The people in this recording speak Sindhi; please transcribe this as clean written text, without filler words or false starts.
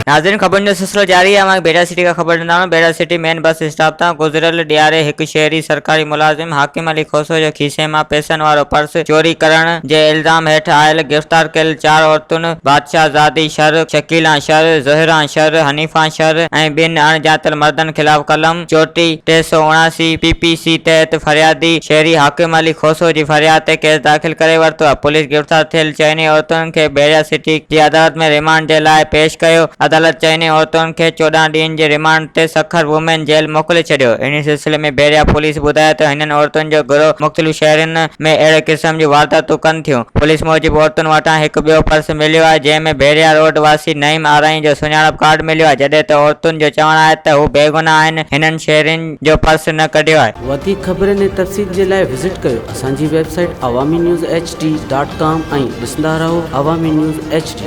ناظرين خبرن جو سلسلو جاري آهي اوهان کي بيرا سٽي کان خبر ڏيندا هلون Bhera city main bus stop تان گذريل ڏهاڙي هڪ شهري سرڪاري ملازم حاڪم علي کوسو جو کيسي مان پئسن وارو پرس چوري ڪرڻ جي الزام هيٺ آيل گرفتار ڪيل چار عورتن بادشاهه زادي شر، شڪيلان شر، زهران شر، حنيفان شر ۽ ٻن اڻڄاتل مردن خلاف قلم چوٽي 379 پي پي سي تحت فريادي شهري حاڪم علي کوسو جي فرياد تي ڪيس داخل ڪري ورتو آهي. پوليس گرفتار ٿيل چئني عورتن کي بحريا سٽي جي عدالت ۾ ريمانڊ جي لاء پيش ڪيو. عدالت چئني عورتن کي 14 ڏينهن جي ريمانڊ تي سکر وومين جيل موڪلي ڇڏيو. انهي سلسلي ۾ بحريا پوليس ٻڌايو ته هنن عورتن جو گروهه مختلف شهرن ۾ اهڙي قسم جون وارداتون ڪن ٿيون. پوليس موجب عورتن وٽان هڪ ٻيو پرس مليو آهي جنهن ۾ بحريا روڊ واسي نعيم آرائين جو سڃاڻپ ڪارڊ مليو آهي جڏهن ته عورتن جو چوڻ آهي ته هو بيگناهه آهن هنن شهرين جو پرس نه ڪڍيو آهي. وڌيڪ خبرن ۽ تفصيل جي لاء وزٽ ڪيو اسان جي website Awami news H D dot com ۽ ڏسندا رهو عوامي نيوز ايڇ ڊي.